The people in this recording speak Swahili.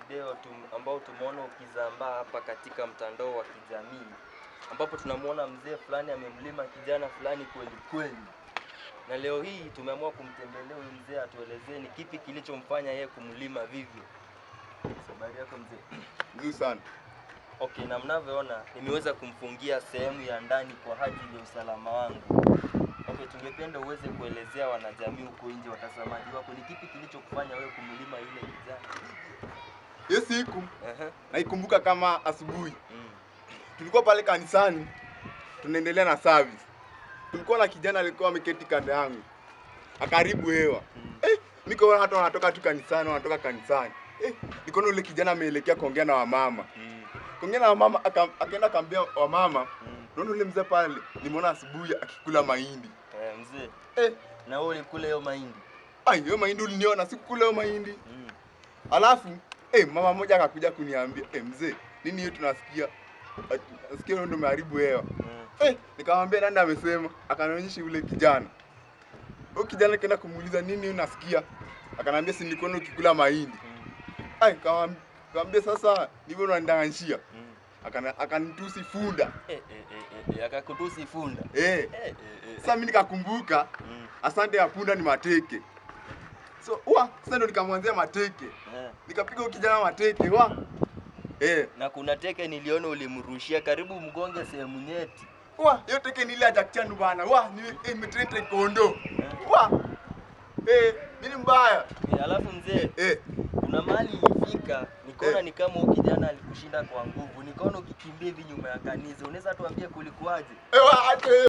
Video ambao tumeona ukizambaa hapa katika mtandao wa kijamii, ambapo tunamuona mzee fulani amemlima kijana fulani kweli kweli. Na leo hii tumeamua kumtembelea huyu mzee atuelezee ni kipi kilichomfanya yeye kumlima vivyo. Habari yako mzee? Nzuri sana. Okay, na mnavyoona nimeweza kumfungia sehemu ya ndani kwa ajili ya usalama wangu. Okay, tungependa uweze kuelezea wanajamii huko nje, watazamaji wako, ni kipi kilichokufanya wewe kumlima yule kijana? Hiyo siku naikumbuka kama asubuhi. Tulikuwa pale kanisani tunaendelea na service. Tulikuwa na kijana alikuwa ameketi kando yangu. Akaribu hewa. Nikaona watu wanatoka tu kanisani, wanatoka kanisani. Nikaona yule kijana ameelekea kuongea na wamama. Kuongea na wamama, akaenda akamwambia wamama, naona yule mzee pale nimeona asubuhi akikula mahindi. Mzee. Na wewe ulikula hiyo mahindi? Ai, hiyo mahindi uliniona, sikukula hiyo mahindi. Alafu mama mmoja akakuja kuniambia, mzee, nini hiyo tunasikia? Nasikia wewe ndio umeharibu hewa. Nikamwambia nani amesema? Akanionyesha yule kijana. Huyo kijana kaenda kumuuliza nini unasikia? Akaniambia si nilikuona ukikula mahindi. Ai, nikamwambia sasa ndivyo unanidanganyia. Akanitusi funda. Akakutusi funda. Sasa mimi nikakumbuka asante ya punda ni mateke. So, sasa ndo nikamwanzia mateke. Nikapiga huyo kijana mateke, Na kuna teke niliona ulimrushia karibu mgonge sehemu nyeti. Hiyo teke ni ile ya Jack Chan bana. Ni imetrain taekwondo. Mimi mbaya. Alafu mzee, kuna mahali ilifika nikaona ni kama huyo kijana alikushinda kwa nguvu. Nikaona ukikimbia hivi nyuma ya kanisa. Unaweza tuambie kulikuwaje? Acha.